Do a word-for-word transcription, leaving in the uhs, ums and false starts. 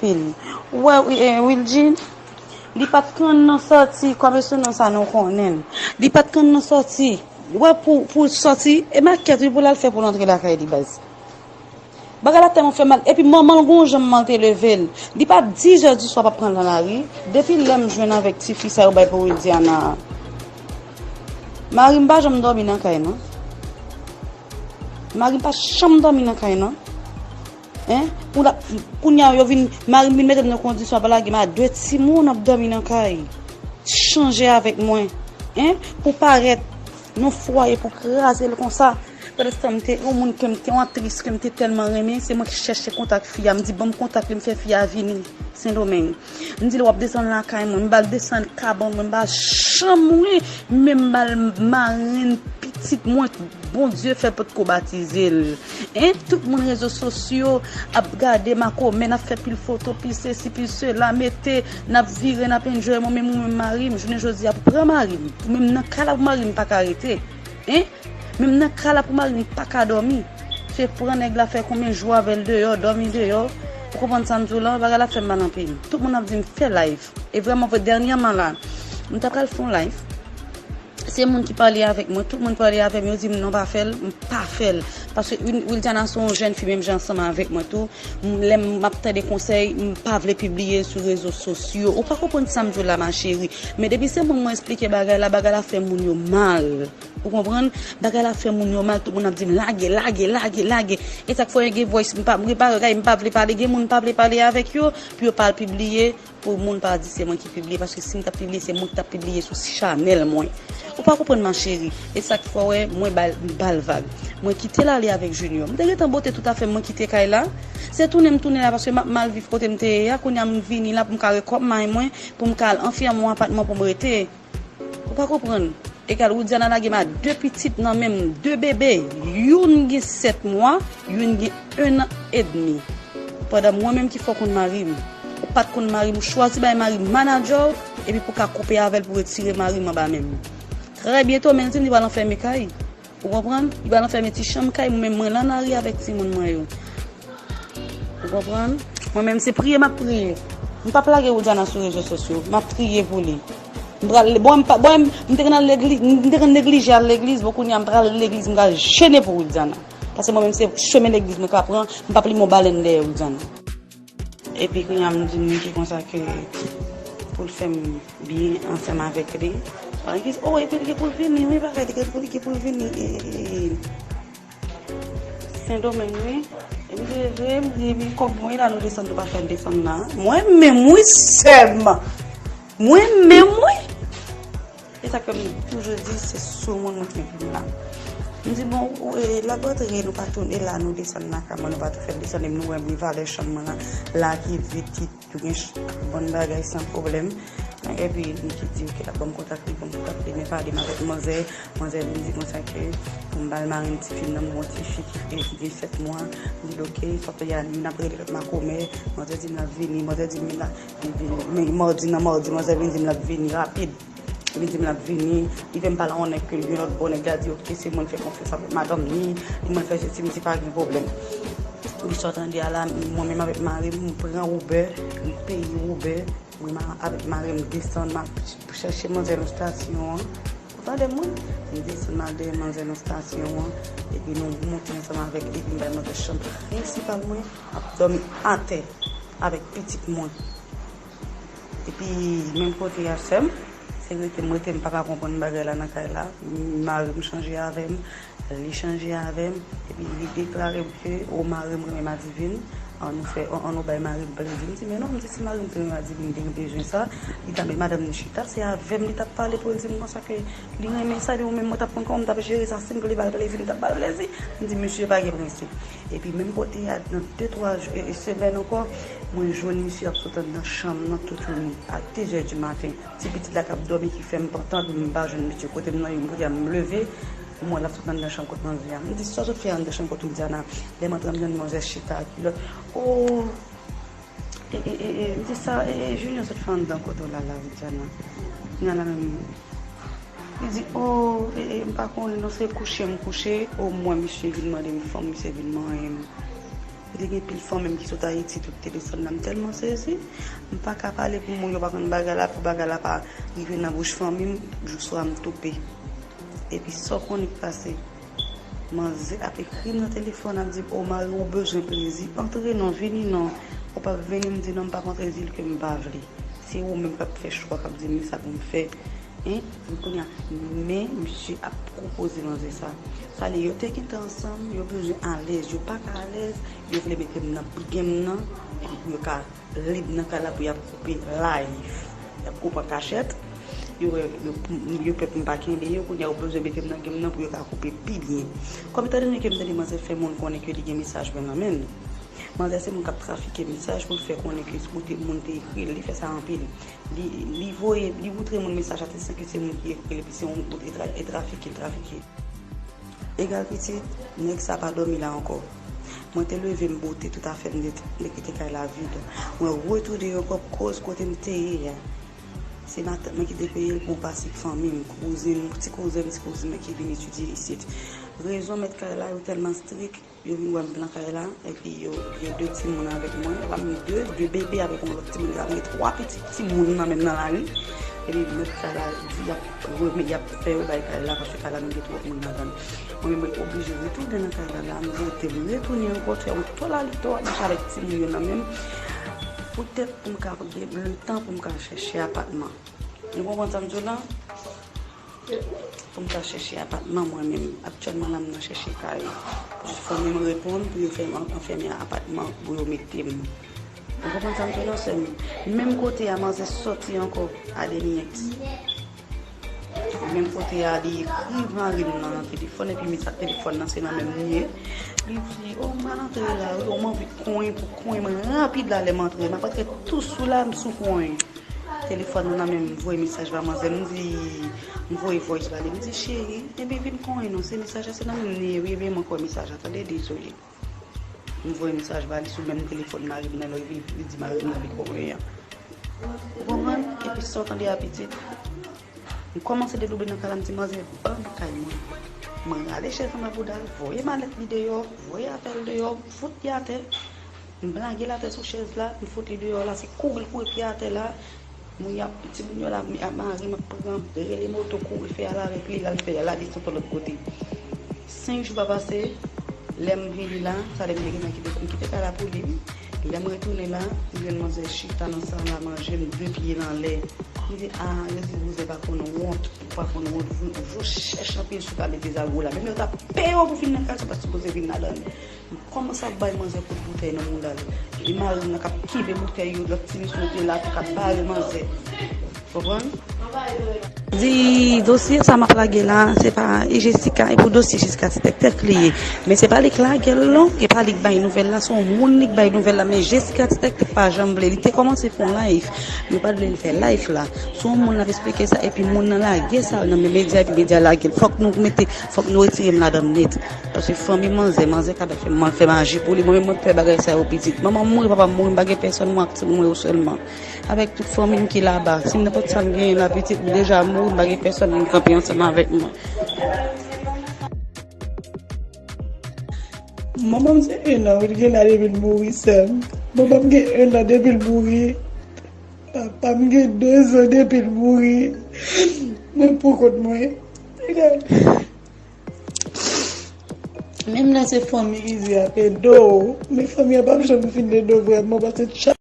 Pil. Ou wè, wi, eh, Wilgy, li pa t konn nan sòti, kòm se nan sa nou konnen l. Li pa t konn nan sòti. Ou wè, pou, pou sòti, e makèt, wi, pou l al fè pou l antre lakay li, baz. Bagay la tèlman fè mal. Epi manman l gon jan manman l te leve l. Li pa dis zè di swa p ap pran nan lari. Depi lè m jwenn avèk tifi sa yo bay pou Wildiana a. Mari m pa janm dòmi nan kay non. Mari m pa janm dòmi nan kay non. Hein? Pou la, kounye a yo vin, mari m vin mete m nan kondisyon ap lage m a de timoun ap dòmi nan kay. Chanje avèk mwen. Hein? Pou parèt nan fwaye, pou kraze l konsa. Pandanstan, m te yon moun ke m te, yon aktris ke m te tèlman renmen, se mwen ki chèche kontak fi a. M di, "Ban m kontak li," m fè fi a vini Sendomeng. M di l, "W ap desann lakay mwen." M ba l desann kabann mwen, m pa janm wè, men m ba l marenn pitit mwen, Bondye fè potko batize l. Hein, tout moun rezo sosyo ap gade makomè, n ap fè pil foto, pil sesi, pil sela, mete, n ap vire, n ap enjoy, mwen menm ou menm mari m, jounen jodi a pou pran mari m, pou menm nan kay la pou mari m pa ka rete. Hein? Menm nan kay la pou mari m pa ka dòmi. Se pran nèg la fè konbyen jou avè l deyò, dòmi deyò. Ou konprann sa m di w la? Bagay la fè m mal anpil. Tout moun ap di m fè live. E vrèman vre, dènyèman la, m ta pral fè yon live. Se moun ki pale avèk mwen, tout moun pale avè m, yo di m non pa fè l, m pa fè l. Paske Wil-, Wildiana se yon jèn fi menm jan ansanm avèk mwen tou. M, lè m ap tande konsèy, m pa vle pibliye l sou rezo sosyo. Ou pa konprann sa m di w la, ma chérie. Men depi se moun mwen esplike bagay la, bagay la fè moun yo mal. Ou konprann? Bagay la fè moun yo mal, tout moun ap di m lage, lage, lage, lage. E sa k fè gen voice, m pa, m repare, gade, m pa vle pale, gen moun m pa vle pale avèk yo, pou yo pa al pibliye, pou moun pa di se mwen ki pibliye, paske si m t ap pibliye, se mwen ki t ap pibliye sou chanèl mwen. Ou pa konprann, ma chérie. E sa k fè w wè, mwen ba l, m ba l vag. Mwen kite l ale avèk Junior. M te gentan bote tout afè m, mwen kite kay la. Se tounen m tounen la, paske m ap mal viv kote m te ye a. Kounye a m vini la pou m ka rekòb may mwen, pou m ka al anfèmen yon apatman pou m rete. Ou pa konprann. Egal, Widiana lage m a de pitit nan men m, de bebe. Youn gen sèt mwa, youn gen en an edmi. Pandan mwen menm ki fè w konn mari m. Ou pa t konn mari m, ou chwazi bay mari m manadjè w, epi pou w ka koupe avè l pou retire mari m anba men m. Trè byento, men l di m li pral anfème kay. Ou konprann? Li pral anfème ti chanm kay mwen, men mwen lan lari avèk timoun mwen yo. Ou konprann? Mwen menm se priye m ap priye. M p ap lage Widiana sou rezo sosyo. M ap priye pou li. M pral, bon, m pa, bon, m te konn al legliz, m te konn neglije al legliz, bon, kounye a m pral legliz, m pral jene pou Widiana. Paske mwen menm se chemen legliz mwen ka pran, m p ap limen yon balèn dèyè Widiana. Epi kounye a m di m ki konsa ke pou l fè m byen ansanm avèk li. Bagay ki, oh, epi li gen pou l vini, wi, bagay li gen pou, li gen pou l vini, e, e, e, Sendomeng, wi. E m di, e vre, m di, epi kòb mwen la nou desann, nou pa fè n desann la. Mwen menm, wi, sè m. Mwen menm, wi. E sa ke m toujou di, se sou moun mwen fè vin la. M di, bon, ou, e, l ap rantre, nou pa tounen la, nou desann nan kay mwen, nou pa tou fè desann, e nou wè m gen valè chanm mwen la, la ki vid, ki tou gen ch-, bon bagay san pwoblèm. Epi, li ki di, ok, l ap ban m kontak li, ban m kontak li, men pale m avèk manzè, manzè vin di konsa ke pou m ba l mari m tifi m nan, m gon tifi ki, ki gen sèt mwa, m di l, ok, sòt ya, n ap rele lòt makomè, manzè di m l ap vini, manzè di m l ap, li vini, men madi nan madi, manzè vin di m l ap vini rapid. Li di m l ap vini, li fè m pale a yon nèg ke l gen lòt bò, nèg la di, ok, se mwen l fè konfyans avèk madanm li, li mwen l fè sesi, m di pa gen pwoblèm. Li sa w tande a la, mwen menm avèk mari m, m pran Uber, m peye Uber, mwen ma-, avèk mari m desann, m ap chèche manzè nan estasyon an. Ou tande mwen? M desann, m al dèyè manzè nan estasyon an, epi nou monte ansanm avèk, epi m bay manzè chanm prensipal mwen, ap dòmi atè avèk pitit mwen. Epi, menm kote a sè m, se rete m rete, m pa ka konprann bagay la nan kay la. Mari m chanje avè m, li chanje avè m, epi li deklare m ke, o, mari m renmen madivin, an nou fè, an, an nou bay mari m plezi. M di, men non, m di, si mari m te renmen madivin, li te gen bezwen sa, li ta met madanm li chita, se avè m li t ap pale pou l di m konsa ke li renmen sa, li ou menm mwen t ap konn kòman m t ap jere sa, si m vle ba l plezi, m t ap ba l plezi. M di, mesye pa gen prensip. Epi menm kote a, nan de, twa jou, e, e, semèn ankò, mwen jwenn misye ap sot anndan chanm nan toutouni, a de zè di maten. Ti pitit la k ap dòmi ki fè m pantan, m pa jwenn misye kote m nan, yon kote a m leve, m wè l ap sot anndan chanm kot manzè a. M di, sa w sot fè anndan chanm kot Widiana? Lè m antre, m jwenn manzè chita ak kilòt. O! E, e, e, e, m di sa, e, e, Junior sot fè anndan kote w la la, Widiana? Kounye a la menm, li di, o, e, e, m pa konnen non, se kouche m kouche, o mwen misye vin mande m fanm, misye vin manyen m. Te gen pil fanmi m ki sot Ayiti tou ki te desann la, m tèlman sezi. M pa ka pale pou moun yo pa konn bagay la, pou bagay la pa rive nan bouch fanmi m, jou swa m toupe. Epi sa w konnen k pase? Manzè ap ekri m nan telefòn, ap di m, "O, mari w bezwen plezi. Antre non, vini non. Ou p ap vini?" M di, "Non, m p ap antre." Di l ke m pa vle. Se ou menm k ap fè chwa, k ap di m sa pou m fè. Hein? Men kounye a, men misye ap pwopoze manzè sa. Sa vle yo te gentan ansanm, yo bezwen alèz, yo pa ka alèz, yo vle mete m nan pigem nan, epi pou yo ka lib nan kay la pou y ap koupe live. Y ap koupe an kachèt. Yo, yo, yo pè pou m pa kenbe yo, kounye a yo bezwen mete m nan game nan pou yo ka koupe pi byen. Kòm etandone ke m tande manzè fè moun konnen ke li gen mesaj mwen nan men l. Manzè se moun k ap trafike mesaj pou l fè konnen ke kote moun te ekri l, li fè sa anpil. Li, li voye, li moutre moun mesaj la, te san ke se moun ki ekri l, epi se yon bout e tra-, e trafike, trafike. Egal pitit, nèg sa pa dòmi la ankò. Mwen te leve m bote tout afè m, m te, m te kite kay la vid. Mwen retounen ankò koz kote m te ye a. Se matant mwen ki te peye l pou pase fanmi m, kouzin, ti kouzen m, ti kouzin mwen ki vin etidye isit. Rezon mèt kay la yo tèlman strik, yo vin wè m nan kay la, epi yo gen de timoun avèk mwen, pa menm de, de bebe avèk yon lòt timoun, sa vle twa pitit timoun nan menm nan lari. Epi mèt kay la di y ap remèt, y ap fè yo bay kay la, paske kay la nou gen twòp moun ladan l. Mwen menm mwen oblije retounen nan kay la, la m vote, m retounen ankò fè yon tòlalitò, mache avèk timoun yo nan men m, poutèt pou m ka gen letan pou m ka chèche apatman. Nou konprann sa m di w la? Pou m ka chèche apatman mwen menm. Aktyèlman la, m nan chèche kay. Jis fanmi m reponn pou yo fè m an-, anfèmen apatman pou yo mete m. Ou konprann sa m di w la, sè m? Menm kote a, manzè soti ankò a Demiette. Menm kote a, li ekri mari m nan, nan telefòn, epi mesaj telefòn nan, se nan men m li ye. Li di, "O, m pral antre la, wi, o, m anvi konyen pou konyen mwen rapid la, lè m antre, m ap antre tou sou la, m sou konyen." Telefòn nan nan men m, m voye mesaj ba manzè, m di, m voye voice ba li, m di, "Cheri, ebyen vin konyen non, se mesaj la, se nan men m li ye, wi, ebyen mwen kwè mesaj la, tande, dezole." M voye mesaj ba li sou menm telefòn mari m nan, lè li vin, li di mari m nan li konyen an. Ou konprann? Epi sa w tande a pitit. M kòmanse dedoube nan kay la, m di, "Manzè, ban m kay mwen." Mwen rale chèz anba bouda l, voye malèt li deyò, voye afè l deyò, m fout li atè. M lage l atè sou chèz la, m fout li deyò la, se kouri l kouri pye atè la. Moun y ap, timoun yo la, m ap mari, m ap pran, rele moto, kouri fè al avèk li, l al fè, l al desann yon lòt kote. Senk jou pa pase, lè m vini la, sa lè m te gentan kite, m kite kay la pou li, wi. Lè m retounen la, m jwenn manzè chita nan sal la manje, l de pye l anlè. M di, "A, yo di bouzen pa konn wont, ou pa konn wont, ou, ou chèch anpil si w ka mete zago la. Menm lè w ta peye w pou fin nan kay, ou pa sipoze vin ladan l." M kòmanse ap bay manzè kout boutèy nan mouda l. E mari m nan k ap kenbe boutèy yo, lòt ti mesye yo te la tou k ap bare manzè. Konprann? Di dosye sa m ap lage la, se pa e Jessica, e pou dosye Jessica Ti Tèktèk li ye. Men se pa li k lage l non, e pa li k bay nouvèl la, se yon moun li k bay nouvèl la, men Jessica Ti Tèktèk pa janm vle. Li te kòmanse fè yon live, men pa t vle l fè live la. Se yon moun l ap esplike sa, epi moun nan lage sa nan men medya, epi medya lage l. Fòk nou mete, fòk nou retire m ladan l nèt. Paske fanmi manzè, manzè ka fè, fè maji pou li. Mwen menm mwen k fè bagay sa yo pitit. Manman m mouri, papa m mouri, m pa gen pèsonn, mwen ak timoun mwen yo sèlman. Avèk tout fanmi m ki laba. Si m nenpòt sa m genyen la, pitit m deja mouri, m pa gen pèsonn vin kanpe ansanm avèk mwen. Manman m se en an, wi, l gen la depi l mouri, sè m. Manman m gen en an depi l mouri. Papa m gen de zan depi l mouri. Mwen poukont mwen. Menm lè se fanmi izi ap ede w, men fanmi an p ap janm fin ede w vrèman, paske chak